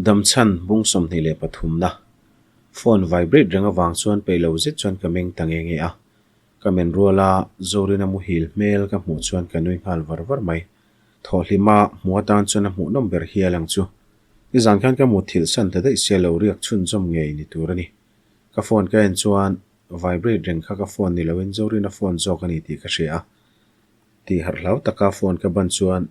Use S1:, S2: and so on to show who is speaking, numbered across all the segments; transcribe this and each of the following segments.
S1: Damchhan bung 23 na phone vibrate reng avang chuan peih lo zet chuan ka meng ta nge nge a. Ka men ruala Zorina muhil hmel ka hmuh chuan ka nui nghal var var mai. Thawhhlima hmuh atan chuan a hmuhnawm ber hial ang chu. Nizan khan ka mutthilh san ta daih sia lo riak chhunzawm ngei ni tur a ni. Ka phone ka en chuan vibrate reng kha ka phone ni loin Zorina phone zawk a ni tih ka hria a. Tih harh hlau taka phone ka ban chuan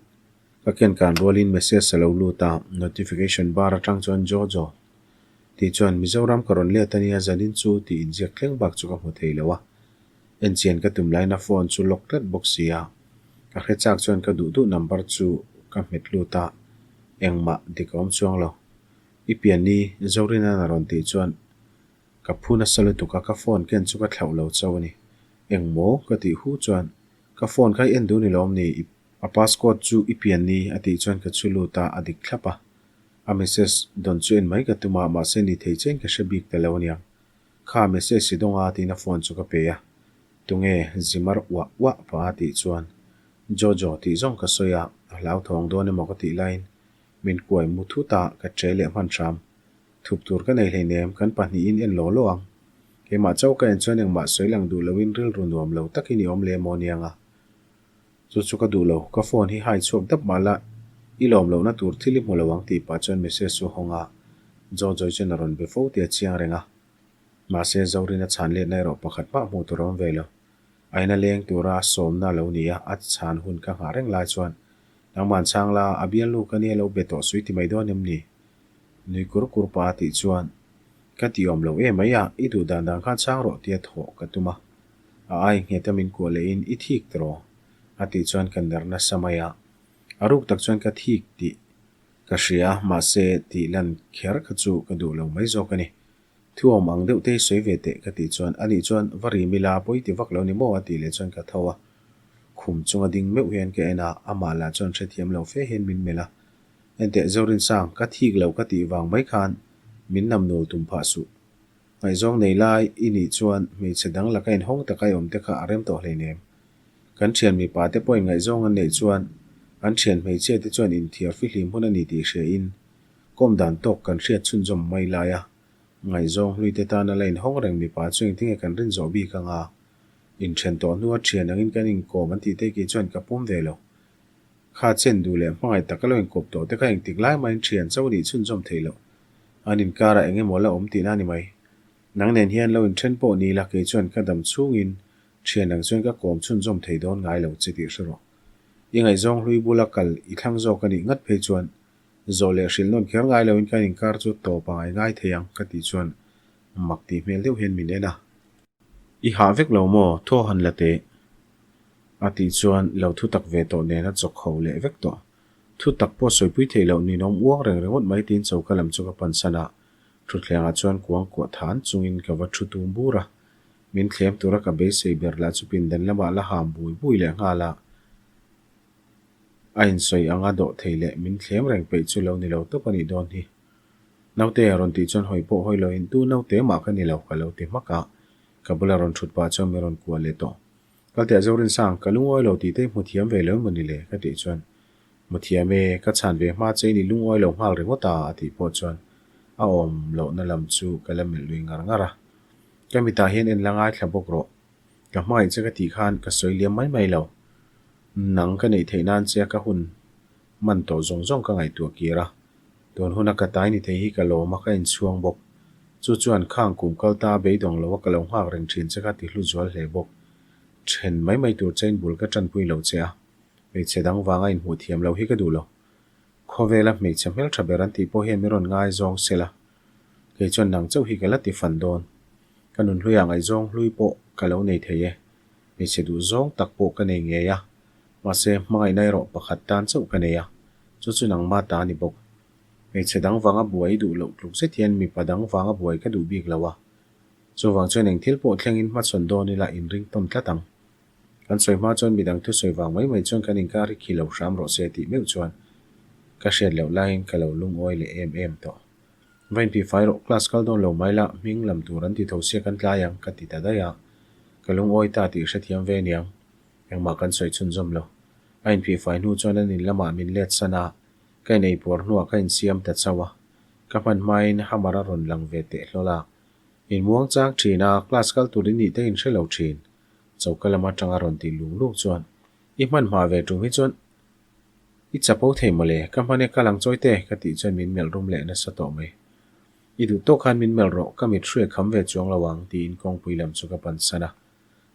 S1: ka ken kan rualin message a lo lut a, notification bar atang chuan Jojo tih chuan Mizoram ka rawn let a nia zanin chu tih inziak thleng bak chu ka hmu thei lo a. Enchian ka tum laina phone chu lock tlat bawk si a, ka hre chak chuan ka duh duh number chu ka hmet lut a, engmah dik a awm chuang lo. I pian ni Zorina'n a rawn tih chuan ka phu nasa lutuk a, ka phone ken chu ka thlauh lo chauh a ni. Engmaw? ka tih hu chuan ka phone kha i en duh ni lawm ni? A passcode chu i pian ni a tih chuan ka chhu lut a, a dik thlap a. A message dawn chu en mai ka tum a, mahse ni thei chiain ka hre bik ta lo aniang. Kha message i dawng a tiin a phone chu ka pe a, tunge zimar uah uah pah a tih chuan Jojo tih zawng ka sawi a, a hlauthawng dawn emaw ka tih laiin min kuai mu thut a, ka che leh hman hram. Thup tur ka nei hleinem, kan pahnihin en law law ang. Keimah chauh ka en chuan engmah sawi lang duh loin rilru nuam lo takin i awm leh emaw aniang a. Chu chu ka duh lo, ka phone hi hai chhuak dap mah la, i lawm lohna tur thil i hmu lo ang tih pah chuan message chu hawng a, Jojoy chuan a rawn be fo tih a chiang reng a. Mahse, Zorin a chhan letna erawh pakhat mah hmuh tur a awm ve lo. A ina leng tura sawmna a lo ni a, a chhan hun ka nghah reng lai chuan, Nangman chhang la, a bialnu ka nia lo be tawh sui ti mai dawn em ni? Nui kur kur pah a tih chuan, Ka ti awm lo em mai a, i duh dan dan khan chhang rawh tia thawh ka tum a. A ai nghet a min kuah leh in i thik tawh a tih chuan ka ner nasa mai a. A ruk tak chuan ka thik tih ka hria a, mahse tih lan kher kha chu ka duh lo mai zawk a ni. Thu awm ang deuh te hi sawi ve teh ka tih chuan ani chuan va rim ila pawi ti vak lo ni maw a tih leh chuan ka tho a. Khum chunga ding meuh hian ka en a, amah lah chuan hrethiam lo fe hian min melh a. Enteh Zorinsang, ka thik lo ka tih vang mai khan min namnul tum phah suh. Ngaihzawng nei lai i nih chuan hmeichhe dang laka inhawng taka i awm te kha a rem tawh hleinem. Kan thian mipa te pawhin ngaihzawng an neih chuan an thian hmeichhia te chuan inthiar fihlim hun a ni tih hria in kawm dan tawk kan hriat chhunzawm mai lai a. Ngaihzawng hlui te tana la inhawng reng mipa chu engtinge kan rin zawh bik anga inthen tawh hnua thian angin kan inkawm an tih te kei chuan ka pawm ve lo. Kha chen duh leh hmangaih taka lo inkawp tawh te kha engtik lai mahin thian chauh a nih chhunzawm theih loh. An inkarah eng emaw la awm tihna a ni mai. Nang nen hian lo inthen pawh ni ila kei chuan ka dam chhungin thian ang chuan ka kawm chhunzawm thei dawn ngai lo che tih hre rawh. I ngaihzawng hlui bula kal i thlang zawk a nih ngat phei chuan zawh leh hrilh nawn kher ngai loin kan inkar chu tawp a ngai ngai thei ang ka tih chuan mak tih hmel deuh hian min en a. I hah vek lo maw? Thaw han la teh. A tih chuan lo thu tak ve tawh nen a chawk ho leh vek tawh. Thu tak pawh sawipui theih loh ninawm uang reng ringawt mai tiin choka lam chu ka pan san a, thutthlengah chuan kuang kuah than chungin ka va thu tum bur a. Min thlem tura ka beisei ber lah chu pindan lamah la ham bui bui leh nghal a, a insawi anga dawh thei leh min thlem reng peih chu lo ni lo tawp a nih dawn hi. Naute a rawn tih chuan hawi pawh hawi loin tu naute mah ka ni lo ka lo ti hmak a, ka bula rawn thut pah chuan min rawn kuah leh tawh. Kaltiah Zorinsang, ka lungawi lo tih te i hmu thiam ve lo emaw ni le? ka tih chuan, Hmu thiam e, ka chhan ve hma che in i lungawi lo nghal ringawt a, a tih pawh chuan a awm lohna lam chu ka la melh lui ngar ngar a. Ka mitah hian en la ngaithla bawk rawh. Ka hmangaih che ka tih khan ka sawi liam mai mai lo. Nang ka neih theih nan che ka hun man tawh zawng zawng ka ngaihtuah kir a. Tun huna ka tai ni thei hi ka lawm a, ka inchhuang bawk. Chu chuan khang kum kal ta beidawng lo a ka lo nghak reng thin che kha ti hlu zual hle bawk. Then mai mai tur chein bul ka tanpui lo che a, hmeichhe dang vanga inhmuh thiam lo hi ka duh lo. Khawvela hmeichhe hmeltha ber an tih pawh hian min rawn ngaizawng se la, kei chuan nang chauh hi ka la ti fan dawn. Ka nunhluiah ngaihzawng hlui pawh ka lo nei thei e, hmeichhe duhzawng tak pawh ka nei ngei a, mahse hmangaihna erawh pakhat tan chauh ka nei a, chu chu nangma ta a ni bawk. Hmeichhe dang vanga buai i duh loh tluk zet hian mipa dang vanga buai ka duh bik lo a. Chuvang chuan eng thil pawh thlengin hmachhawn dawn ila inring tawn tlat ang. Kan sawi hma chuan midang thusawi vang mai mai chuan kan inkar hi khi lo hram rawh se tih meuh chuan ka hriat loh laiin ka lo lungawi leh em em tawh. Va inphih fai rawh, class kal dawn lo mai la, hming lam tur an ti tho sia kan tlai ang ka ti ta daih a. Ka lungawi ta tih hrethiam ve aniang. Engmah kan sawi chhunzawm lo. A inphih fai hnu chuan an in lamah min let san a, ka ineipuar hnuah ka insiam ta chauh a. Ka hman hmain Hammer a rawn lang ve teh hlawl a. In muang chang thin a, class kal tur i nih te in hre lo thin. Choka lam atanga rawn tih lung lung chuan i hman hma ve tum hi chuan i chapo thei mawle, ka hman e kal ang chawi te ka tih chuan min melh rum leh nasa tawh mai. I duh tawk khan min melh rawh, ka mit hruai kham ve chuang lo ang tiin kawngpui lam chu ka pan san a.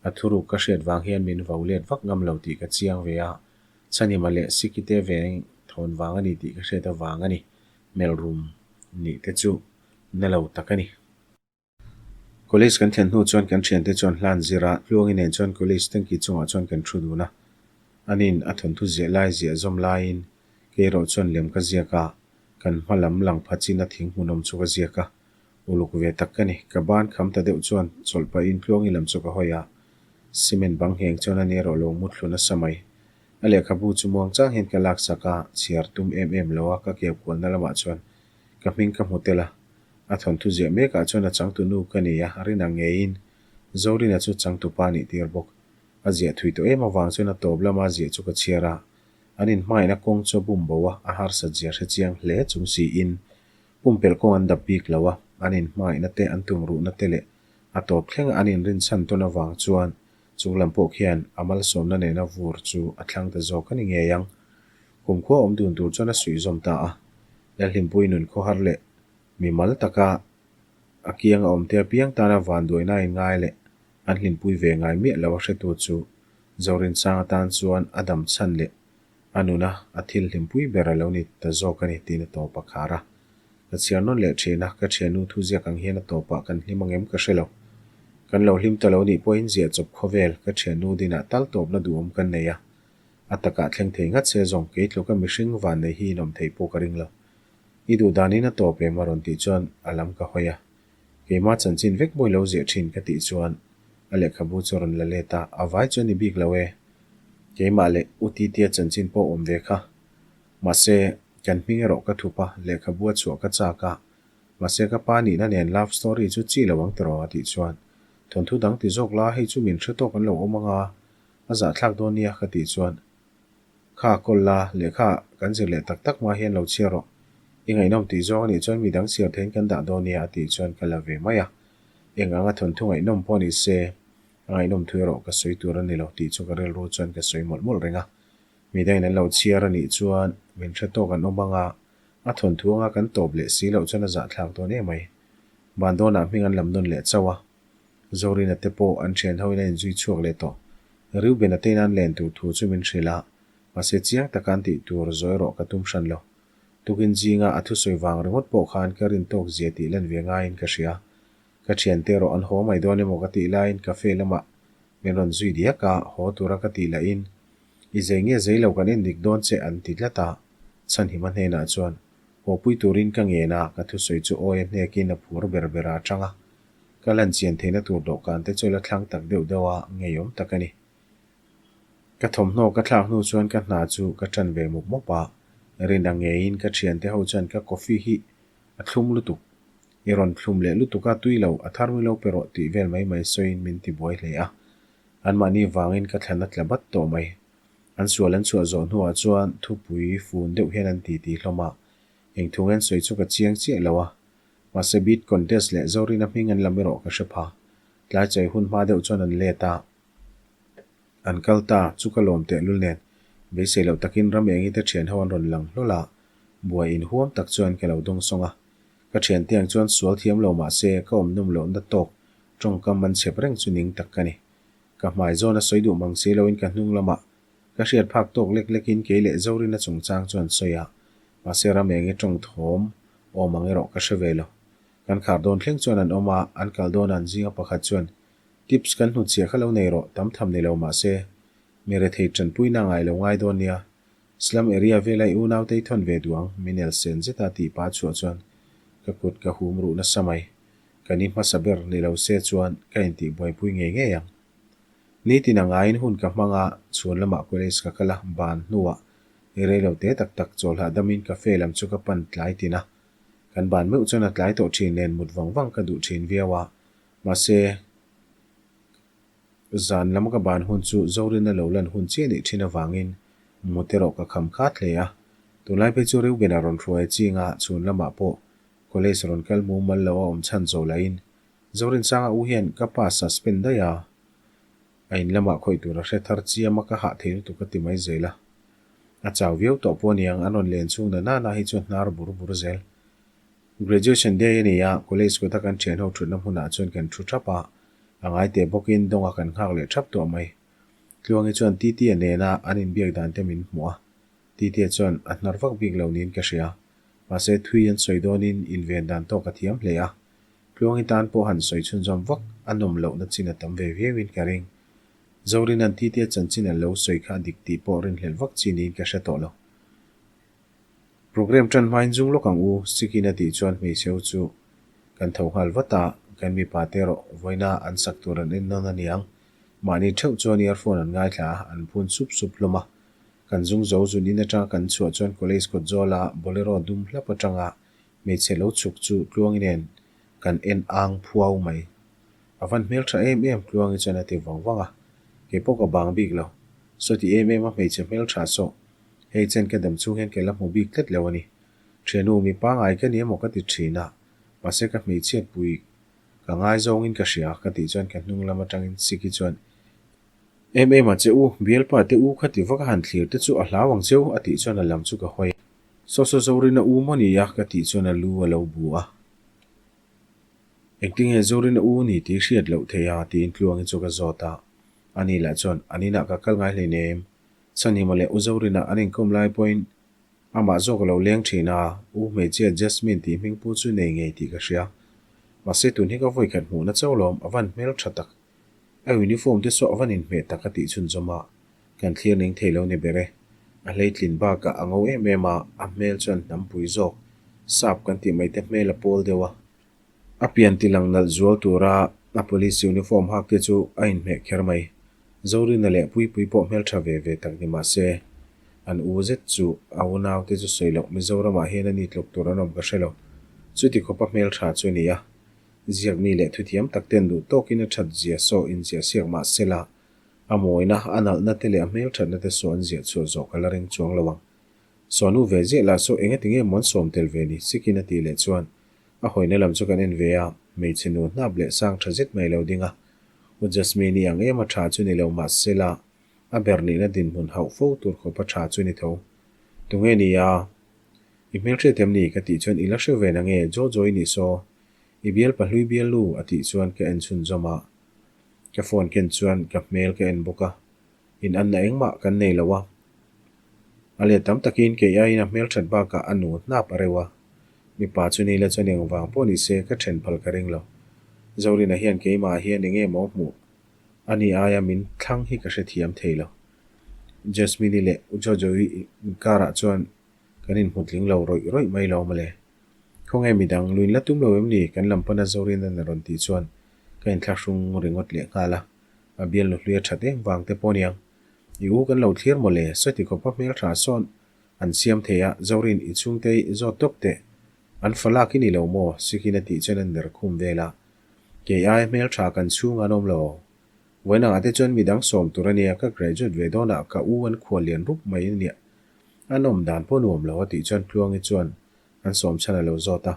S1: A thuruk ka hriat vang hian min vo let vak ngam lo tih ka chiang ve a, Chhanhima leh Sikite veng thawn vang a ni tih ka hriat avang a ni, melh rum nih te chu na lo tak a ni. College kan thlen hnu chuan kan thiante chuan hlan zir a, Tluangi nen chuan college tanki chungah chuan kan thu dun a. Anin a thawnthu ziah lai ziah zawm laiin kei erawh chuan lem ka ziak a, kan hma lam lang pha chin a thing hmunawm chu ka ziak a. Uluk ve tak ka ni, ka ban kham ta deuh chuan chawlh pahin Tluangi lam chu ka hawi a. Cement bang ngheng chuan ani erawh lo mu thlu nasa mai. A lehkhabu chu muang chang hian ka laksak a, chhiar tum em em lo a ka keu kualna lamah chuan ka hming ka hmu tel a. A thawnthu ziah mekah chuan a changtu nu ka nei a, Rina ngeiin Zorina chu changtu pa nih tir bawk. A ziah thui tawh em avang chuan a tawp lama ziah chu ka chhiar a, an inhmaina kawng chu a bum bo a, a harsat zia hre chiang hle chung siin pumpelh kawng an dap bik lo a, an inhmaina te an tum ruhna te leh a tawp thlenga an inrinchhan tawn avang chuan chung lam pawh khian a malsawmna nena vur chu a thlang ta zawk a ni ngei ang. Kumkhua awm dun tur chuan a suihzawm ta a, Lalhlimpui nun khawhar leh Mimal taka a kiang a awmte apiang tana vanduaina a inngai leh an hlimpui ve ngai miah lo a hretu chu Zorinsang atan chuan a dam chhan leh a nuna a thil hlimpui ber a lo ni ta zawk a ni tiin a tawp a khar a. Ka chhiar nawn leh thin a, ka thiannu thuziak ang hian a tawpah kan hlim angem ka hre lo. Kan lo hlim ta lo nih pawhin ziah chawp khawvel ka thiannu dinah tal tawpna duhawm kan nei a, a takah thleng thei ngat se zawng kei tluka mihring vannei hi inawm theih pawh ka ring lo. I duh danin a tawp em a rawn tih chuan a lam ka hawi a. Keimah chanchin vek mawi lo ziah thin ka tih chuan a lehkhabu chu a rawn la let a, a vai chu a ni bik lo e. Keimah leh U Titia chanchin pawh awm ve kha. Mahse, kan hming erawh ka thup a, lehkhabu a chhuah ka chak a. Mahse ka pa nihna nen love story chu chi lo ang tiraw a tih chuan thawnthu dang ti zawk la hei chu min hre tawk an lo awm anga a zahthlak dawn nia ka tih chuan Kha kawl la, lehkha kan zir leh tak tak hma hian lo chhiar rawh. I ngaihnawm tih zawng a nih chuan midang chhiar theiin kan dah dawn nia a tih chuan ka la ve mai a. Eng anga thawnthu ngaihnawm pawh ni se, a ngaihnawm thu erawh ka sawi tur a ni lo tih chu ka rilru chuan ka sawi mawlh mawlh reng a. Midangin an lo chhiar a nih chuan min hre tawk an awm anga, a thawnthu anga kan tawp leh si loh chuan a zahthlak dawn emai. Van dawnah hming an lam nawn leh chauh a. Zorina te pawh an thian hoin a inzui chhuak leh tawh. Reuben-a te in an len tur thu chu min hrilh a, mahse chiang taka an tih tur zawi rawh ka tum hran lo. Tukin zinga a thusawi vang ringawt pawh khan ka rin tawk zia tih lan ve ngaiin ka hria. Ka thiante erawh an haw mai dawn emaw ka tih laiin cafe lamah min rawn zui diak a, haw tura ka tih lahin i zei nge zei lo kan endik dawn che an ti tlat a, Chhanhima hnenah chuan hawpui turin ka ngen a, ka thusawi chu awi a hnekin a phur ber ber a tang a. Ka lan chian theihna tur dawhkan te chu la thlang tak deuh deuh a, ngeiawm tak a ni. Ka thawmhnaw ka thlak hnu chuan ka hna chu ka ṭan ve mawp mawp a, rin ang ngeiin ka ṭhiante ho chuan ka coffee hi a thlum lutuk, i rawn thlum leh lutuk a tui lo, a thar milo pe rawh tih vel mai mai sawiin min ti buai hle a. Anmahni vangin ka thlan a tla bat tawh mai. An sual an chhuah zawh hnuah chuan thupui fun deuh hian an titi hlawm a, engthung en sawi chu ka chiang chiah lo a, Mahse beat contest leh Zorina hming an lam erawh ka hre pha. Tlai chai hun hma deuh chuan an let a, an kal ta chu ka lawm tehlul nen beisei loh takin ram engi te thian ho an rawn lang hlawl a, buai inhuam tak chuan ka lo dawng sawng a. Ka thiante ang chuan sual thiam lo mahse ka awm nawm lohna tawk tawngkam an chhep reng chu ning tak ka ni. Ka hmai zawn a sawi duh mang si loin ka hnung lamah ka hriat phak tawk lek lekin kei leh Zorina chungchang chuan sawi a, mahse ram engi tawng thawm Awm ang erawh ka hre ve lo. Kan khar dawn thleng chuan an awm a, an kal dawn an zinga pakhat chuan, Tips kan hnutchhiah kha lo nei rawh, tam tham ni lo mah se, mi rethei tanpuina ngai lo ngai dawn nia. Slum area vela i unaute i thawn ve duh ang, min el sen zeta tih pa chhuah chuan ka kut ka hum ruh nasa mai. Ka ni hmasa ber ni lo se chuan ka intih buaipui ngei ngei ang. Nitin a ngaiin hun ka hmang a, chhuan lamah college ka kal a, ban hnuah I rei lo te tak tak chawl hahdamin cafe lam chu ka pan tlai tin a. Kan ban meuh chuan a tlai tawh thin nen mut vang vang ka duh thin viau a. Mahse, zan lam ka ban hun chu Zorina lo lan hun chiah nih thin avangin mut erawh ka kham khat hle a. Tunlai phei chu Reuben-a rawn hruai a ching a, chhun lamah pawh College rawn kal mumal lo a awm chhan zawh lahin Zorinsanga u hian ka pa suspend daih a, a in lamah khawih tur a hre thar chiam a ka hah thei lutuk a ti mai zel a. A chau viau tawh pawh aniang an rawn len chhung na nana hi chuan hnar bur bur zel. Graduation day a ni a, college kawta kan thianho thutna hmunah chuan kan thu thap a, a ngai teh bawkin dawnga kan nghak leh thap tawh mai. Tluangi chuan Titia nena an inbiak dan te min hmuh a, Titia chuan a hnar vak bik lo niin ka hria. Mahse thui an sawi dawnin inven dan tawk a thiam hle a, Tluangi tan pawh han sawi chhunzawm vak a nawm lohna chin a tam ve viauin ka ring. Zorina'n Titia chanchin a lo sawi kha a dik tih pawh rinhlelh vak chi niin ka hre tawh lo. Programme tan hmain zung lawk ang u, Sikin a tih chuan hmeichhe ho chu kan tho nghal vat a, kan mipa te erawh vawiina an sak tur an en nawn a niang. Mahni theuh chuan earphone an ngaithla a, an phun sup sup hlawm a. Kan zung zo zun in atanga kan chhuah chuan college kawt zawla bolero dum hlap atanga hmeichhe lo chhuk chu Tluangi nen kan en ang phuau mai. A van hmeltha em em Tluangi chuan a ti vang vang a, keipawh ka bang bik lo. Sawti em em a hmeichhe hmeltha saw Hei chen ka dam chhung hian ka la hmu bik tlat lo a ni. Thianu, mi pangai ka ni emaw ka ti thin a, mahse ka hmeichhiat pui ka ngai zawngin ka hria ka tih chuan ka hnung lam atangin Siki chuan Em em a che u, bialpa te u kha ti vak a han thlir te chu a hlau ang cheu a tih chuan a lam chu ka hawi a. Saw saw Zorina u maw ni a ka tih chuan a lu a lo bu a. Engtinge Zorina u ni tih hriat loh thei a tiin Tluangi chu ka zawt a. Ani lah chuan an inah ka kal ngai hleinem Chhanhima leh U Zorina an inkawm lai pawhin amah zawk a lo leng thin a, U hmeichhia Jasmine tih hming pu chu nei ngei tih ka hria. Mahse tun hi ka vawikhat hmuhna chauh lawm a van hmel tha tak. A uniform te saw a van inhmeh tak a tih chhunzawm a, kan thlir ning thei lo ni ber e. A hleitlin bakah a ngo em em a, a hmel chuan hnampui zawk sap kan tih mai te hmel a pawl deuh a. A pian ti lang nalh zual tura a police uniform hak te chu a inhmeh kher mai. Zorina leh Puipui pawh hmeltha ve ve tak ni mah se, an u zet chu a unau te chu sawi loh Mizoramah hian a ni tluk tur an awm ka hre lo. Chuti khawpa hmeltha chu a ni a. Ziak mi leh thuthiam tak ten duh tawkin a that zia saw inziah siak mah se la, a mawina, a nalhna te leh a hmelthatna te saw an ziah chhuah zawh ka la ring chuang lo ang. Sawnu ve ziah lah saw engati nge maw an sawm tel ve ni? Sikin a tih leh chuan A hawina lam chu kan en ve a, hmeichhe nu hnap leh sang tha zet mai lo ding a. U Jasmine-i ang em a tha chu ni lo mah se la, a ber nihna dinhmun hauh fo tur khawpa tha chu ni tho. Tunge ni a? I hmelhriat em ni? Ka tih chuan i la hre ve nange, Jojo i nih saw? I bial pahlui bial lu? A tih chuan ka en chhunzawm a. Ka phone ken chuan ka hmel ka en bawk a. In anna engmah kan nei lo a. A let tam takin kei aiin a hmelthat bakah a nu hnap a reuh a. Mipa chu ni la chuan engvang pawh ni se ka then phal ka ring lo. Zorina hian keimah hian enge maw hmuh a ni aia min thlang hi ka hrethiam thei lo. Jasmine-i leh U Jojo-i inkarah chuan kan inhmu tling lo rawih rawih mai lo mawle. Khawnge midang luin la tum lo em ni kan lam pana Zorina'n a rawn tih chuan ka inthlahrung ringawt leh nghal a. A bialnu hlui a that em vang te pawh aniang. I u kan lo thlir mawle, sawti khawpa hmeltha sawn an siam thei a, Zorin i chhungte i zawt tawp teh. An fa lak i ni lo maw? Sikin a tih chuan a ner khum vel a. Kei ai hmeltha kan chhung an awm lo. Vawiinangah te chuan midang sawm tur ania, ka graduate ve dawnah ka u an khual lian rup mai ania. A nawm dan pawh nuam lo a tih chuan Tluangi chuan an sawm chhan a lo zawt a.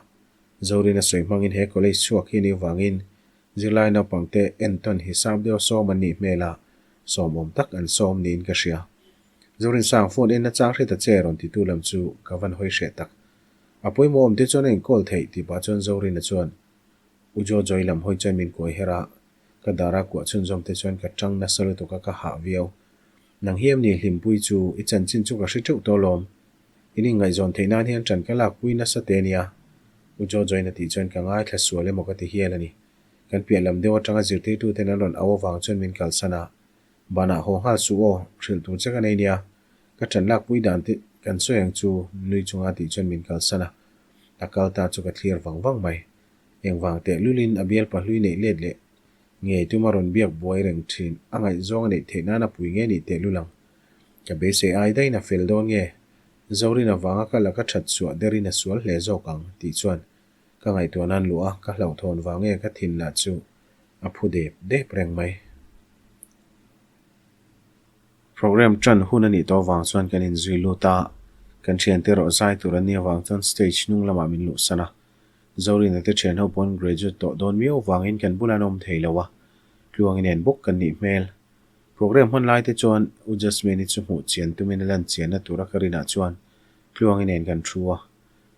S1: Zorin a sawi hmangin he college chhuak hi ni vangin Zirlai naupangte entawn hisap deuh sawm an nih hmel a, sawmawm tak an sawm niin ka hria. Zorinsang phone en nachang hre ta che rawn titu lam chu ka van hawi hreh tak. A pawimawh awm te chuan a inkawl theih tih pah chuan Zorina chuan U Jojoy lam hawi chuan min kuai her a, ka dara kuah chhunzawm te chuan ka tang nasa lutuk a ka hah viau. Nang hi em ni Hlimpui chu i chanchin chu ka hre teuh tawh lawm. In inngaihzawn theih nan hian ṭan ka lakpui nasa te nia. U Jojoin a tih chuan ka ngaithla sual emaw ka ti hial a ni. Kan piah lam deuh aṭanga zirtirtuten an rawn au avang chuan min kalsan a. Banah haw nghal suh aw, hrilh tur che ka nei nia. Ka ṭan lakpui dan te kan sawi ang chu nui chunga tih chuan min kalsan a. A kal ta chu ka thlir vang vang mai. Engvang teh lulin a bialpa hlui neih let leh ngei tuma rawn biak buai reng ṭhin a ngaihzawng a neih theih nan a pui nge nih teh lul ang. Ka beisei ai daiin a fel dawn nge? Zorin avanga ka laka that chhuah derin a sual hle zawk ang tih chuan ka ngaihtuah nan luh a, ka hlauhthawn vang nge ka thin lah chu a phu dep dep reng mai. Program tan hun a nih tawh avang chuan kan inzui lut a, kan thiante erawh zai tur an nih avang chuan stage hnung lamah min luhsan a. Zorina te thian ho pawn graduate tawh dawn miau vangin kan bulah an awm thei lo a, Tluangi nen bawk kan nih hmel. Program hman lai te chuan U Jasmine-i chu hmuh chian tumin a lan chianna tura ka rinah chuan Tluangi nen kan thu a,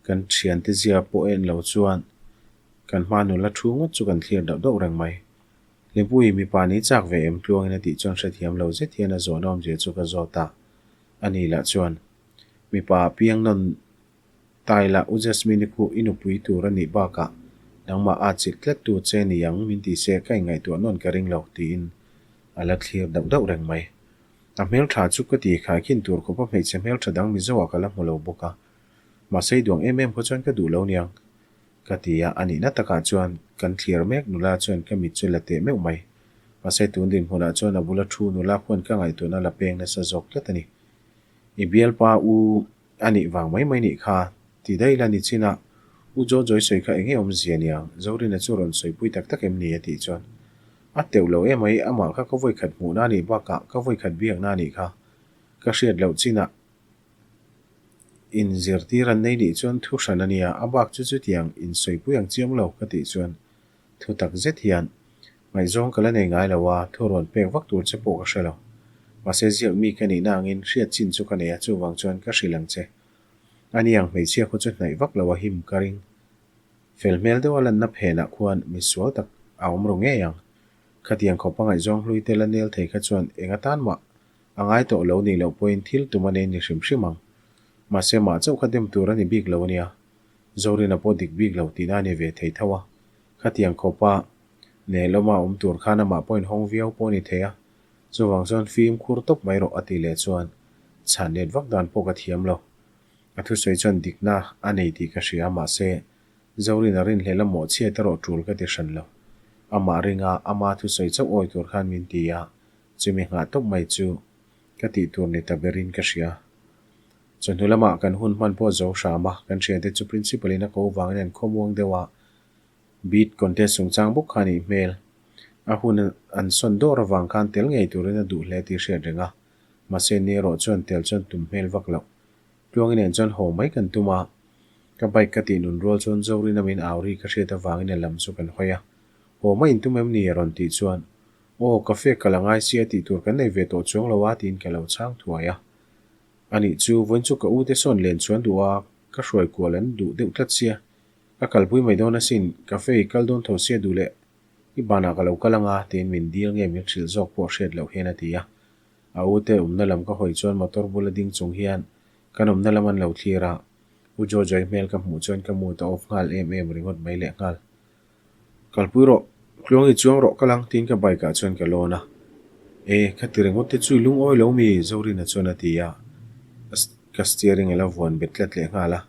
S1: kan thiante zia pawh en lo chuan kan hma nula thu ngawt chu kan thlir dauh dauh reng mai. Hlimpui, mipa ni chak ve em Tluangin a tih chuan hrethiam lo zet hian a zawhna awmzia chu ka zawt a, ani lah chuan mipa piang nawn Taila, U Jasmine-i khu i nupui tur a nih bakah nangmah a chilh tlat tu che ni ang min ti se ka inngaihtuah nawn ka ring lo tiin a la thlir dauh dauh reng mai. A hmeltha chu ka ti khaikhin tur khawpa hmeichhe hmeltha dang Mizoah ka la hmu lo bawk a. Mahse i duang em em khaw chuan ka duh lo niang ka ti a, a nihna takah chuan kan thlir mek nula chuan ka mit chu la teh meuh mai. Mahse tun dinhmunah chuan a bula thu nula khuan ka ngaihtuahna la peng nasa zawk tlat a ni. I bialpa u A nih vang mai mai nih kha, ti daih la ni chin a, U Jojoy sawi kha eng nge awmzia niang, Zorina chu rawn sawipui tak tak em ni a tih chuan a teuh lo em mai, amah kha ka vawikhat hmuhna a nih bakah ka vawikhat biakna a nih kha, ka hriat loh chinah inzirtir an nei nih chuan thu hran a nia, a bak chu chutiang insawipui ang chiam lo ka tih chuan Thu tak zet hian ngaihzawng ka la nei ngai lo a, thu rawn pek vak tur che pawh ka hre lo. Mahse ziak mi ka nihna angin hriat chin chu ka nei a, chuvang chuan ka hrilh ang che. Ani ang hmeichhia khaw chu hnaih vak lo a him ka ring. Fel hmel deuh a lanna phenah khuan misual tak a awm ru ngei ang. Khatiang khawpa ngaihzawng hlui te la nel thei kha chuan eng atan mah a ngai tawh lo nih loh pawhin thil tum a nei ni hrim hrim ang. Mahse mah chauh kha dem tur a ni bik lo a nia. Zorina pawh dik bik lo tihna a ni ve thei tho a, khatiang khawpa Nelawma awm tur khan amah pawh inhawng viau pawh a ni thei a, chuvang chuan fimkhur tawp mai rawh a ti leh chuan chhan let vak dan pawh ka thiam lo. A thusawi chuan dikna a nei tih ka hria mahse Zorina rinhlelh a mawhchhiat erawh tul ka ti hran lo. Amah ringa ama thusawi chauh awi tur khan min ti a, chumi nghah tawp mai chu ka tih tur ni ta berin ka hria. Chawhnu lamah kan hun hman pawh zo hram a, kan thiante chu principal in a ko vangin an khawmuang deuh a, beat contest chungchang bawk kha a nih hmel. A hun an sawn dawr avang khan tel ngei turin a duh hle tih hriat reng a, mahse ni erawh chuan tel chuan tum hmel vak loh. Tluangi nen chuan haw mai kan tum a, ka bike ka tih nun rual chuan Zorina min au ri ka hriat avangin a lam chu kan hawi a, Haw mai in tum em ni? a rawn tih chuan Aw, ka fek ka la ngai sia tih tur kan nei ve tawh chuang lo a tiin ka lo chhang thuai a. A nih chu, vawiin chu ka ute sawn len chuan duh a, ka hruai kual an duh deuh tlat sia. Ka kalpui mai dawn asin, cafe i kal dawn tho sia duh leh i banah ka lo kal anga tiin min dil nge min hrilh zawk pawh hriat loh hian a ti a. A ute awmna lam ka hawi chuan motor bula ding chung hian kan awmna lam an lo thlir a, U Jojoy hmel ka hmuh chuan ka mood a off nghal em em ringawt mai lehnghal. Kalpui rawh, tluang i chuang rawh ka lang tiin ka bike ah chuan ka lawn a. E, ka ti ringawt te chu i lungawi lo mi? Zorina chuan a ti a, ka steering a la vuan bet tlat leh nghal a.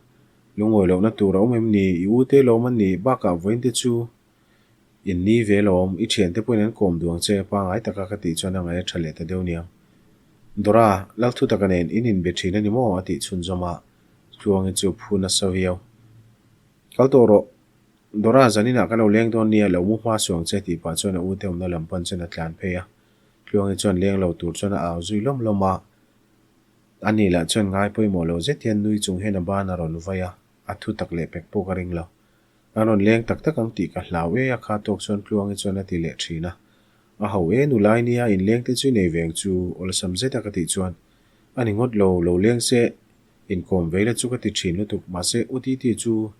S1: Lungawi lohna tur a awm em ni? I u te lawm an nih bakah vawiin te chu in ni ve lawm, i thiante pawhin an kawm duang che pangai taka ka tih chuan a ngaih a tha leh ta deuh niang. Dora, Lalthutaka nen in inbe thin a ni maw? a tih chhunzawm a, Tluangi chu phu nasa viau. Kal tawh rawh. Dora, zaninah ka lo leng dawn nia, lo mu hma suang che tih pah chuan a ute awmna lam pan chuan a tlan phei a. Tluangi chuan leng lo tur chuan a au zui lawm lawm a. Ani lah chuan ngai pawimawh lo zet hian nui chung hian a ban a rawn vai a, a thu tak leh pek pawh ka ring lo. An rawn leng tak tak ang tih ka hlau e a kha tawk chuan Tluangi chuan a ti leh thin a. A ho e nulai nia inleng te chu i nei ve ang chu awlsam zet a ka tih chuan a ni ngawt lo, lo leng se Inkawm ve la chu ka ti thin lutuk, mahse U Titi chu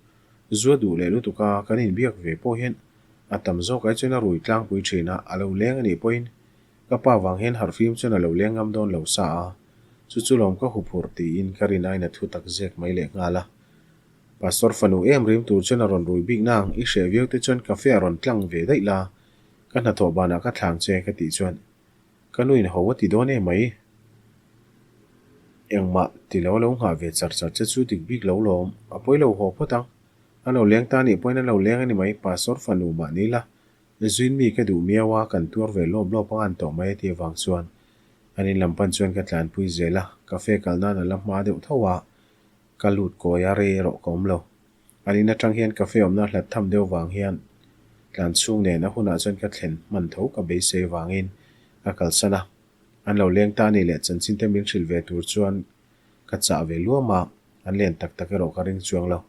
S1: zua duh leh lutuk a, kan inbiak ve pawh hian a tam zawk ai chuan a rui tlangpui thin a, a lo leng a nih pawhin ka pa vang hian harhfim chuan a lo leng ngam dawn lo sa a, chu chu lawm ka huphurh tiin ka rin aiin a thu tak zek mai leh nghal a. Pastor fanu em rim tur chuan a rawn rui bik nang, i hreh viau te chuan cafe a rawn tlang ve daih la, ka hnathawh banah ka thlang che ka tih chuan Ka nu in ho a ti dawn em mai? Engmah ti lo lo nghah ve char char che chu dik bik lo lawm, a pawi lo haw phawt ang. A lo leng ta nih pawhin a lo leng a ni mai, Pastor fanu mah ni la, zuin mi ka duh miau a, kan tuar ve lawp lawp ang an tawh mai a ti avang chuan an in lam pan chuan ka tlanpui zel a, cafe kal nan a la hma deuh tho a, ka lut kawi a rei erawh ka awm lo. An in atang hian cafe awmna hlat tham deuh vang hian tlan chhung nen a hunah chuan ka thlen hman tho ka beisei vangin ka kalsan a. An lo leng ta a nih leh chanchin te min hrilh ve tur chuan ka chah ve luam a, an len tak tak erawh ka ring chuang lo.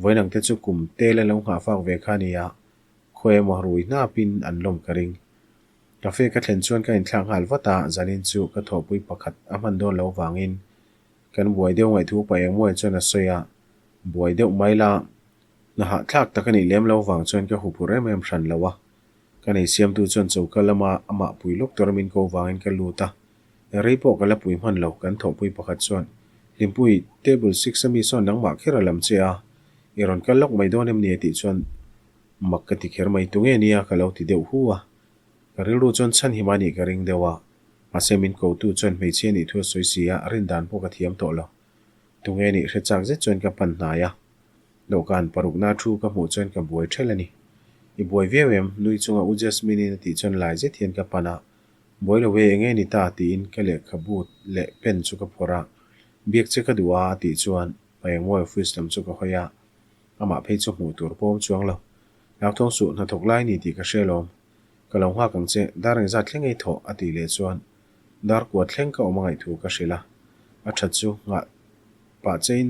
S1: Vawiin te chu kum tel a lo nghah fak ve kha a nia, khawi emaw rui hnapin an lawm ka ring. Cafe ka thlen chuan ka inthlak nghal vat a, zanin chu ka thawhpui pakhat a hman dawn lo vangin kan buai deuh ngaihthu pa engmawi chuan a sawi a, buai deuh mai la, hna hahthlak tak a nih lem lo vang chuan ka huphurh em em hran lo a. Ka nei siamtu chuan choka lama amah pui lawk tura min ko vangin ka lut a, rei pawh ka la pui hman lo, kan thawhpui pakhat chuan, Hlimpui, table six ami sawn nangmah kher a lam che a, i rawn kal lawk mai dawn em ni a tih chuan mak ka ti kher mai, tunge nia ka lo ti deuh hu a, ka rilru chuan chhan him a nih ka ring deuh a, mahse min kotu chuan hmeichhia nih thu a sawi si a, rin dan pawh ka thiam tawh lo, tunge nih hre chak zet chuan ka pan hnai a. Dawhkan parukna thu ka hmuh chuan ka buai ṭhelh a ni. I buai viau em? Nui chunga U Jasmine-in a tih chuan lai zet hian ka pan a. Buai lo e, enge ni ta? tiin ka lehkhabu leh pen chu ka phawrh a. Biak che ka duh a a tih chuan Payangmawi office lam chu ka hawi a. Amah phei chu hmuh tur pawm chuang lo. Hlauthawng suh, hnathawk lai ni tih ka hre alawm. Ka lo nghak ang che, dar engzat thleng ei thawh? a tih leh chuan dar kua thleng ka awm a ngaihthu ka hrilh a. A ṭhat chu nghah pah chein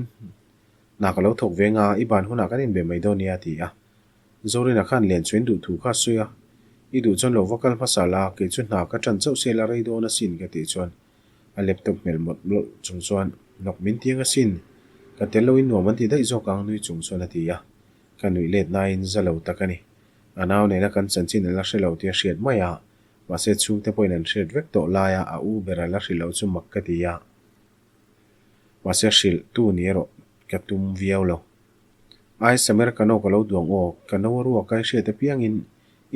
S1: Hna ka lo thawk ve nga, i ban hunah kan inbe mai dawn nia a ti a. Zorina khan len chuin duh thu kha a sawi a, I duh chuan lo va kal hmasa la, kei chu hna ka ṭan chauh sel a rei dawn asin ka tih chuan a laptop hmel mawlh mawlh chung chuan hnawk min tiang asin, ka tel loin nuam an ti daih zawk ang nui chung chuan a ti a. Ka nuih let nain za lo tak a ni. A nau nena kan chanchin a la hre lo tih a hriat mai a, mahse chhungte pawhin an hriat vek tawh laia a u ber a la hrilh loh chu mak ka ti a. Mahse hrilh tu ni erawh ka tum viau lo. Ai Samer ka no ka lo duang aw, ka no a ruak a i hriat apiangin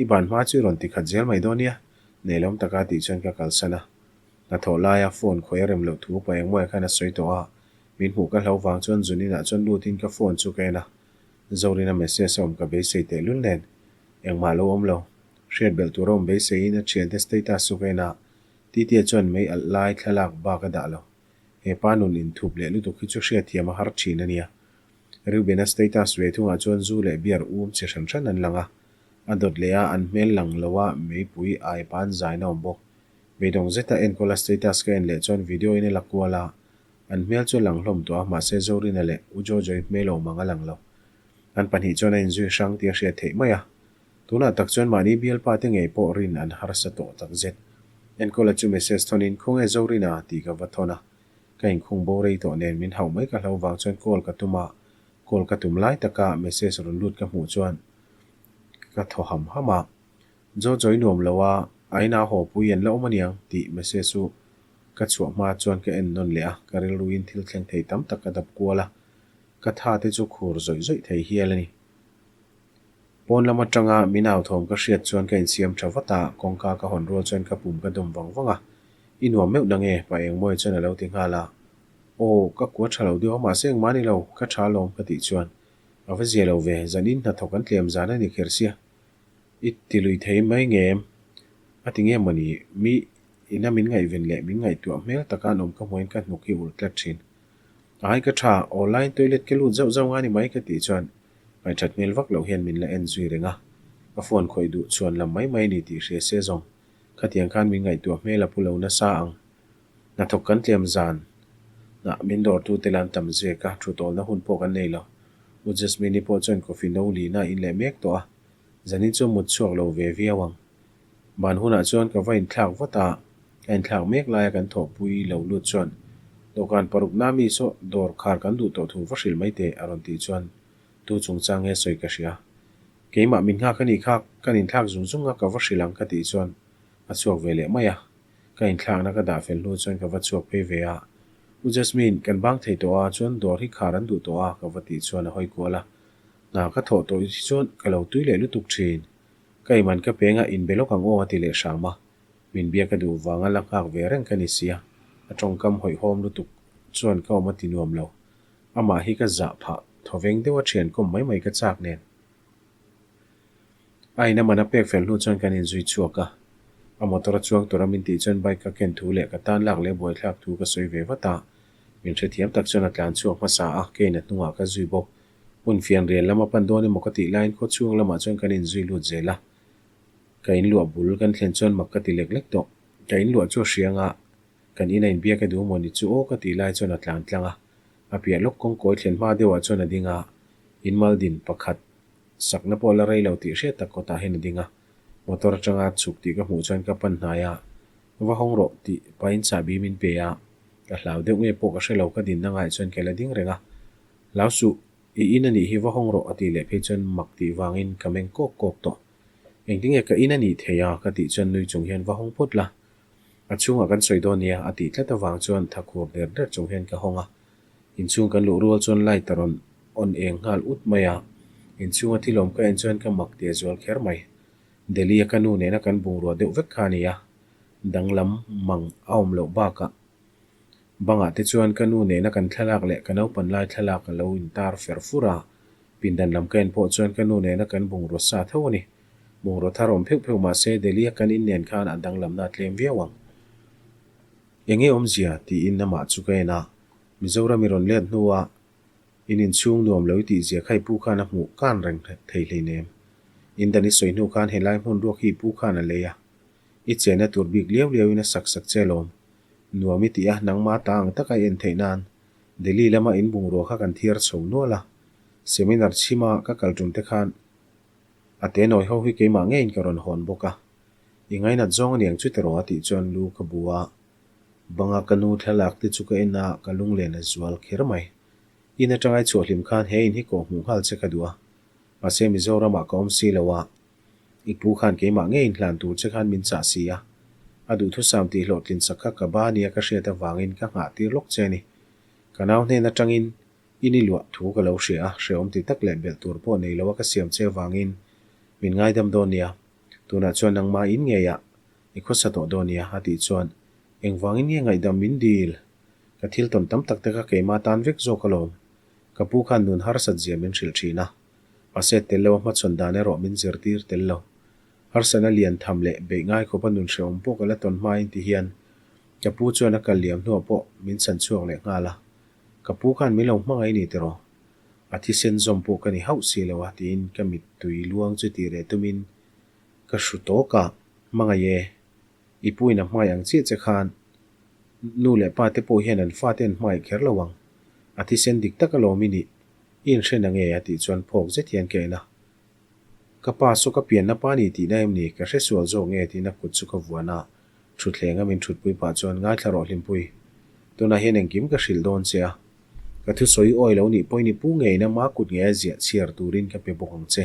S1: i ban hma chu i rawn ti khat zel mai dawn nia, neilawm taka tih chuan ka kalsan a. Hnathawh laia phone khawi a rem loh thu pa engmawia khan a sawi tawh a, min hmuh ka hlo vang chuan zun inah chuan lutin ka phone chu ka en a. Zorina message a awm ka beisei tehlul nen engmah lo awm lo. Hriat belh tur a awm beiseiin a thiante status chu ka en a, Titia chuan mei alh lai thlalak bak a dah lo. He pa nun inthup leh lutuk hi chu hriatthiam a har thin a nia. Reuben-a status ve thungah chuan zu leh beer um chi hran hran an lang a. A dawt leh a, an hmel lang lo a meipui ai pan zain a awm bawk. Beidawng zeta enkawla status ka en leh chuan video in a la kual a, an hmel chu a lang hlawm tawh a, mahse Zorina leh U Jojo-i hmel awm ang a lang lo. An pahnih chuan a inzui hrang tih a hriat theih mai a. Tunah tak chuan mahni bialpa te ngei pawh rin an harsa tawh tak zet. Enkawla chu message thawnin Khawnge Zorina tih ka va thawn a. Ka inkhung bo rei tawh nen min hauh mai ka hlo vang chuan call ka tum a, call ka tum lai taka message rawn lut ka hmuh chuan ka thaw ham ham a. Jojo i nuam lo a, a inah haw pui an la awm aniang tih message chu ka chhuah hma chuan ka en nawn leh a, ka rilruin thil thleng thei tam tak ka dap kual a, ka tha te chu khur zawih zawih thei hial a ni. Pawn lam atanga min au thawm ka hriat chuan ka insiam tha vat a, kawngka ka hawn rual chuan ka pum ka dawm vang vang a, I nuam meuh na nge? Pa Engmawia chuan a lo ti nghal a. Aw, ka kua tha lo deuh a, mahse engmah ni lo, ka tha alawm ka tih chuan a va zia lo ve, zanin hnathawk an tlem zan a ni kher sia. I ti lui thei mai nge em? A ti nge mawni, mi ina min ngaihven leh min ngaihtuah hmel taka an awm ka hmuhin ka hnuk hi ulh tlat thin. Ai ka tha, aw line toilet ka lut zauh zauh nga ni mai ka tih chuan Ngaihṭhat hmel vak loh hian min la en zui reng a, ka phone khawih duh chuan lam mai mai ni tih hria se zawng khatiang khan min ngaihtuah hmel a pu lo nasa ang. Hnathawk kan tlem zan ah min dawrtu te lan tam zek a, thu tawlna hun pawh kan nei lo. U Jasmine-i pawh chuan coffee no lina a in leh mek tawh a, zanin chu mut chhuak lo ve viau ang. Ban hunah chuan ka va inthlak vat a, ka inthlak mek laia kan thawhpui lo lut chuan dawhkan parukna mi saw dawr khar kan duh tawh thu va hrilh mai teh a rawn tih chuan tu chungchang nge sawi ka hria. Keimah min nghak a nih kha kan inthlak zung zung a ka va hrilh ang ka tih chuan a chhuak ve leh mai a, ka inthlakna ka dah fel hnu chuan ka va chhuak phei ve a, U Jasmine, kan bang thei tawh a chuan dawr hi khar an duh tawh a ka va tih chuan a hawi kual a, hna ka thawh tawh hi chuan ka lo tui leh lutuk thin. Ka iman ka peng a, inbe lawk ang aw a ti leh hram a. Min biak a duh vanga la nghak ve reng ka ni sia, a tawngkam hawihhawm lutuk chuan ka awm a ti nuam lo. Amah hi ka zah phah, thawveng deuh a thian kawm mai mai ka chak nen. A in a man a pek fel hnu chuan kan inzui chhuak a. A motor a chuang tura min tih chuan bike ka ken thu leh ka tan lak leh buaithlak thu ka sawi ve vat a. Min hrethiam tak chuan a tlan chhuak hmasa a, keiin a hnungah ka zui bawk. Hmun fian rian lama pan dawn emaw ka tih laiin khaw chhung lamah chuan kan inzui lut zel a. Ka inluah bul kan thlen chuan mak ka ti lek lek tawh. Ka inluah chu a hriang a, kan ina inbiak a duh maw ni chu aw ka tih lai chuan a tlan tlang a. A piah lawk kawngkawi thlen hma deuhah chuan a ding a. In mal din pakhat sakna pawh la rei lo tih hriat tak kawtah hian a ding a. Motor atanga chhuk tih ka hmuh chuan ka pan hnai a, Va hawng rawh tih pahin chahbi min pe a, ka hlau deuh nge pawh ka hre lo ka dinna ngaiah chuan ka la ding reng a. Hlau suh, i in a nih hi va hawng rawh a tih leh phei chuan mak tih vangin ka meng kawk kawk tawh. Engtinge ka in a nih thei a ka tih chuan nui chung hian va hawng phawt la. A chhungah kan sawi dawn nia a tih tlat avang chuan tha khur der der chung hian ka hawng a. Inchhung kan luh rual chuan light a rawn on eng nghal ut mai a, inchhunga thil awm ka en chuan ka mak tih a zual kher mai. Delhi a ka nu nena kan bungrua deuh vek kha a ni a, danglam mang a awm loh bakah bangah te chuan ka nu nena kan thlalak leh ka naupan lai thlalak a lo intar fer fur a, pindan lam ka en pawh chuan ka nu nena kan bungrua sa tho a ni. Bungrua thar awm pheuh pheuh mahse Delhi a kan in nen khan a danglamna a tlem viau ang. Enge awmzia? tiin amah chu ka en a, Mizoram i rawn let hnuah In inchhung nuam lo i tih zia kha i pu khan a hmuh kan reng thei hleinem. In dan i sawi hnu khan helai hmun ruak hi i pu khan a lei a. I chenna tur bik liau liau in a sak sak che alawm. Nuam i tih a, nangma ta ang taka i en theih nan Delhi lama in bungrua kha kan thiar chho nual a. Seminar chhima ka kal tum te khan a te nawi ho hi keimah ngeiin ka rawn hawn bawk a. I ngainat zawng aniang chu tiraw a tih chuan lu ka bu a. Banga ka nu thlalak te chu ka en a, ka lunglen a zual kher mai. In atanga i chhuah hlim khan he in hi kawh hmuh nghal che ka duh a, mahse Mizoramah ka awm si lo a, i pu khan keimah ngei in hlan tur che khan min chah si a, a duhthusam tih hlawhtlin sak kha ka ba nia ka hriat avangin ka nghah tir lawk che a ni. Ka nau hnen atangin in i luah thu ka lo hria a, hrehawm ti tak leh belh tur pawh nei lo a ka siam che avangin min ngaidam dawn nia, tunah chuan nangmah in ngeiah I khawsa tawh dawn nia, a tih chuan, Engvangin nge ngaihdam min dil? Ka thil tawn tam tak te kha keimah tan vek zawk alawm. Ka pu khan nun harsat zia min hrilh thin a. Mahse tel lo a hmachhawn dan erawh min zirtir tel lo. Harsatna lian tham leh beih ngai khawpa nun hrehawm pawh ka la tawn hmain ti hian ka pu chuan a kal liam hnuah pawh min chhan chhuak leh nghal a. Ka pu khan min lo hmangaih ni tiraw? A thisen zawm pawh ka ni hauh si lo a tiin ka mittui luang chu tih reh tumin Ka hru tawk a, hmangaih e. I puin a hmangaih ang chiah che khan nu leh pa te pawh hian an fate an hmangaih kher lo ang. A thisen dik tak alawm i nih. I inhren ang e a tih chuan phawk zet hian ka en a. Ka pa saw ka pianna pa ni tihna em ni? Ka hre sual zawk nge tiin a kut chu ka vuan a. Thutthleng a min thutpui pah chuan ngaithla rawh Hlimpui. Tunah hian engkim ka hrilh dawn che a. Ka thusawi awi lo nih pawhin i pu ngeiin ama kut ngei a ziah chhiar turin ka pe bawk ang che.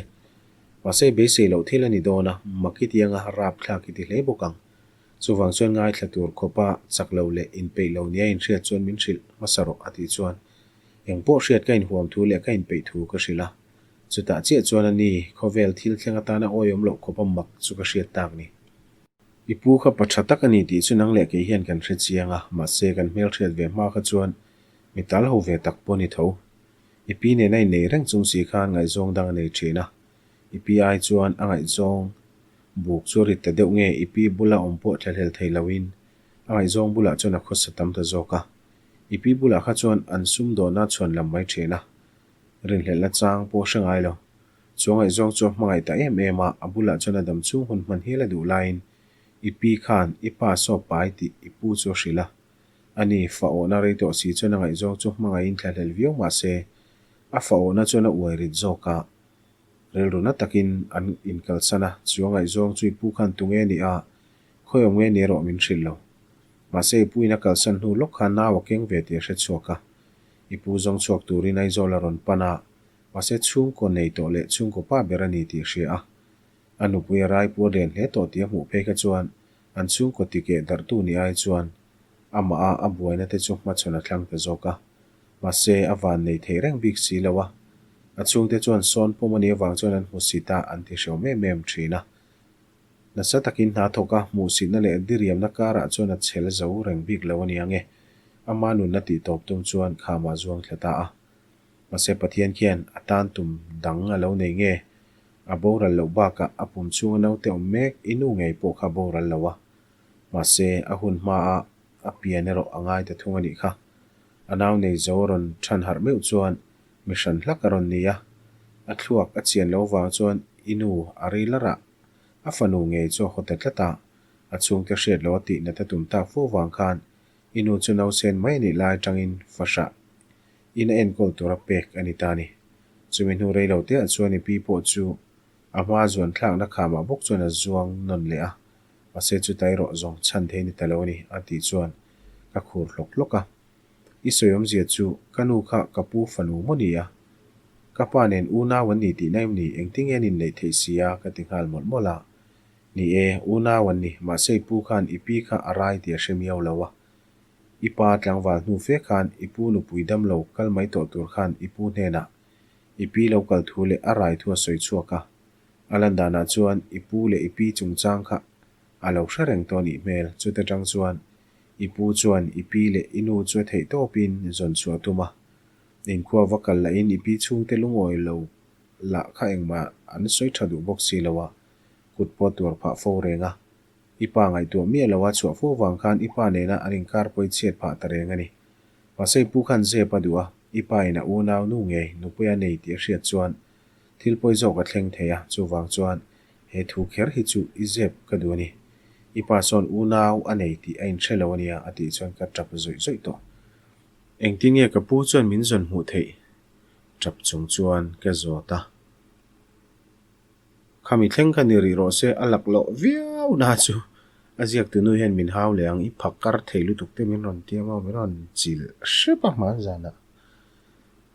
S1: Mahse beisei loh thil a ni dawn a, mak i ti anga rap thlak i ti hle bawk ang. Chuvang chuan ngaithla tur khawpa chak lo leh inpeih lo nia inhriat chuan min hrilh hmasa rawh a tih chuan eng pawh hriat ka inhuam thu leh ka inpeih thu ka hrilh a. Chutah chiah chuan a ni, khawvel thil thleng atana awihawm loh khawpa mak chu ka hriat tak ni. I pu kha pa tha tak a ni tih chu nang leh kei hian kan hre chiang a, mahse kan hmelhriat ve hma kha chuan mi tal ho ve tak pawh a ni tho. I pi nena i nei reng chung si khan ngaihzawng dang a nei thin a. I pi ai chuan a ngaihzawng buk chu a rit ta deuh nge i pi bula awm pawh thlahlel thei loin a ngaihzawng bulah chuan a khawsa tam ta zawk a. I pi bulah kha chuan an sumdawnna chhuan lam mai thin a. Rinhlelhna chang pawh hre ngai lo. Chu a ngaihzawng chu a hmangaih ta em em a, a bulah chuan a dam chung hun hman hial a duh laiin i pi khan i pa saw pai tih i pu chu a hrilh a. A ni, fa awhna rei tawh si chuan a ngaihzawng chu hmangaihin thlahlel viau mah se, a fa awhna chuan a uai rit zawk a. Rilru na takin an inkalsan a, chu a ngaihzawng chu i pu khan tu nge ni a, khawi awm nge ni erawh min hrilh lo. Mahse i puin a kalsan hnu lawk khan nau a keng ve tih a hre chhuak a. I pu zawng chhuak turin Aizawl a rawn pan a, mahse chhungkaw nei tawh leh chhungkaw pa ber a ni tih a hria a. A nupui a raipuar lian hle tawh tih a hmuh phei kha chuan An chhungkaw tikeh darhtu ni ai chuan amah a a buaina te chu hmachhawn a thlang ta zawk a. Mahse, a van nei thei reng bik si lo a. A chhungte chuan sawn pawm a nih avang chuan an hmu sit a, an ti hrehawm em em thin a. Nasa takin hna thawk a, hmuhsitna leh diriamna karah chuan a chhel zo reng bik lo a ni ang e. Ama nunna tih tawp tum chuan khamah zuang thla ta a. Mahse, Pathian khian a tan tum dang a lo nei nge? A boral loh bakah a pum chhunga naute awm mek i nu ngei pawh kha boral lo a. Mahse, a hun hmaah a pian erawh a ngai ta thung a nih kha. A nau nei zo a rawn than harh meuh chuan mi hran hlak a rawn ni a. A thluak a chian lo vang chuan i nu a rei larah a fanu ngei chu a haw ta tlat a. A chhungte hriat loh a tih nat a tum tak fo vang khan i nu chu nausen mai a nih lai atangin fahrah in a enkawl tura pek a ni ta a ni. Chumi hnu rei lo teah chuan i pi pawh chu a hma zuan thlakna khamah bawk chuan a zuang nawn leh a, mahse chuta erawh zawng chhan thei ni ta lo a ni, a tih chuan ka khur hlawk hlawk a. I sawi awmzia chu ka nu kha ka pu fanu maw ni a? Ka pa nen unau an ni tihna em ni? Engtinge an inneih theih si a? ka ti nghal mawlh mawlh a. Ni e, unau an ni, mahse i pu khan i pi kha a rai tih a hre miau lo a. I pa tlangval hnu fe khan i pu nupui damlo kal mai tawh tur khan i pu hnenah i pi lo kal thu leh a rai thu a sawi chhuak a. A lan danah chuan i pu leh i pi chungchang kha a lo hre reng tawh a nih hmel. Chuta tang chuan i pu chuan i pi leh i nu chu a theih tawpin zawn chhuah a tum a. Inkhua va kal lahin i pi chhungte lungawi lo lah kha engmah an sawi tha duh bawk si lo a, kut pawh tuar phah fo reng a. I pa ngaihtuah miah lo a chhuah fo vang khan i pa nena an inkar pawi chhiat phah ta reng a ni. Mahse i pu khan zep a duh a, i pa in a unau nu ngei nupui a nei tih a hriat chuan thil pawi zawk a thleng thei a, chuvang chuan he thu kher hi chu i zep ka duh a ni. I pa sawn unau a nei tih a inhre lo a nia a tih chuan ka tap zawih zawih tawh. Engtin nge ka pu chuan min zawn hmuh theih? Tap chung chuan ka zawt a. Khami thleng kha ni rih rawh se, a laklawh viau na chu a ziaktu nu hian min hau leh ang, i phak kar thei lutuk te min rawn tiam a, min rawn chilh hrep a hman zanah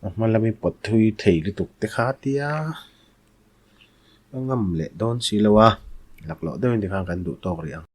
S1: a hma lami pawt thui thei lutuk te kha tia ka ngam leh dawn si lo a, laklawh deuhin tikhan kan duh tawk rih ang.